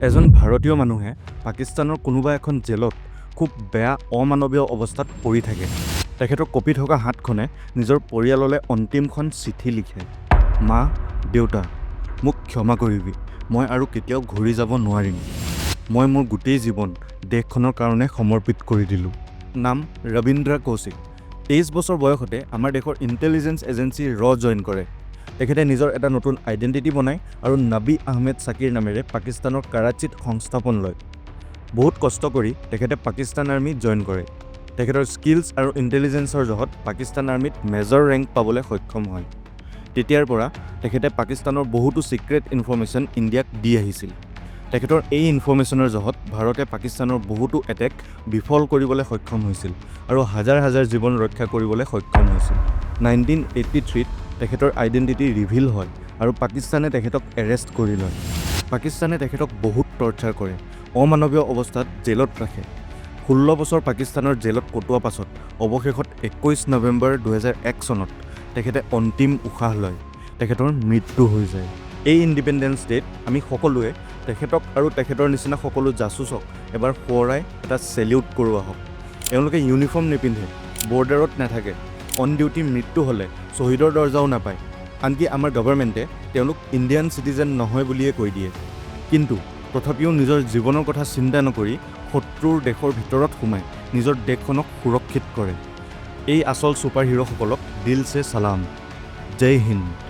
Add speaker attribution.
Speaker 1: এজন ভাৰতীয় মানুহে পাকিস্তানৰ কোনোবা এখন জেলত খুব বেয়া অমানৱীয় অৱস্থাত পৰি থাকে। তেখেতৰ কঁপি থকা হাতখনে নিজৰ পৰিয়াললৈ অন্তিমখন চিঠি লিখে, "মা, দেউতা, মোক ক্ষমা কৰিবি। মই আৰু কেতিয়াও ঘূৰি যাব নোৱাৰিম। মই মোৰ গোটেই জীৱন দেশখনৰ কাৰণে সমৰ্পিত কৰি দিলোঁ।" নাম ৰবীন্দ্ৰ কৌশিক। 23 বছৰ বয়সতে আমাৰ দেশৰ ইণ্টেলিজেঞ্চ এজেঞ্চি ৰ জইন কৰে। তেখেতে নিজৰ এটা নতুন আইডেণ্টিটি বনায় আৰু নবী আহমেদ চাকিৰ নামেৰে পাকিস্তানৰ কৰাচীত সংস্থাপন লয়। বহুত কষ্ট কৰি তেখেতে পাকিস্তান আৰ্মীত জইন কৰে। তেখেতৰ স্কিলছ আৰু ইণ্টেলিজেঞ্চৰ জহত পাকিস্তান আৰ্মীত মেজৰ ৰেংক পাবলৈ সক্ষম হয়। তেতিয়াৰ পৰা তেখেতে পাকিস্তানৰ বহুতো ছিক্ৰেট ইনফৰ্মেশ্যন ইণ্ডিয়াক দি আহিছিল। তেখেতৰ এই ইনফৰ্মেশ্যনৰ জহত ভাৰতে পাকিস্তানৰ বহুতো এটেক বিফল কৰিবলৈ সক্ষম হৈছিল আৰু হাজাৰ হাজাৰ জীৱন ৰক্ষা কৰিবলৈ সক্ষম হৈছিল। 1983ত তেখেতৰ আইডেণ্টিটি ৰিভিল হয় আৰু পাকিস্তানে তেখেতক এৰেষ্ট কৰি লয়। পাকিস্তানে তেখেতক বহুত টৰ্চাৰ কৰে, অমানৱীয় অৱস্থাত জেলত ৰাখে। 16 বছৰ পাকিস্তানৰ জেলত কটোৱা পাছত অৱশেষত 21 নৱেম্বৰ 2001 চনত তেখেতে অন্তিম উশাহ লয়। তেখেতৰ মৃত্যু হৈ যায়। এই ইণ্ডিপেণ্ডেঞ্চ ডে'ত আমি সকলোৱে তেখেতক আৰু তেখেতৰ নিচিনা সকলো জাচুচক এবাৰ সোঁৱৰাই এটা চেলিউট কৰোঁ আহক। এওঁলোকে ইউনিফৰ্ম নিপিন্ধে, বৰ্ডাৰত নাথাকে, অন ডিউটি মৃত্যু হ'লে শ্বহীদৰ দৰ্জাও নাপায়। আনকি আমাৰ গভৰ্ণমেণ্টে তেওঁলোক ইণ্ডিয়ান চিটিজেন নহয় বুলিয়ে কৈ দিয়ে। কিন্তু তথাপিও নিজৰ জীৱনৰ কথা চিন্তা নকৰি শত্ৰুৰ দেশৰ ভিতৰত সোমাই নিজৰ দেশখনক সুৰক্ষিত কৰে। এই আচল ছুপাৰ হিৰ'সকলক দিল চে চালাম। জয় হিন্দ।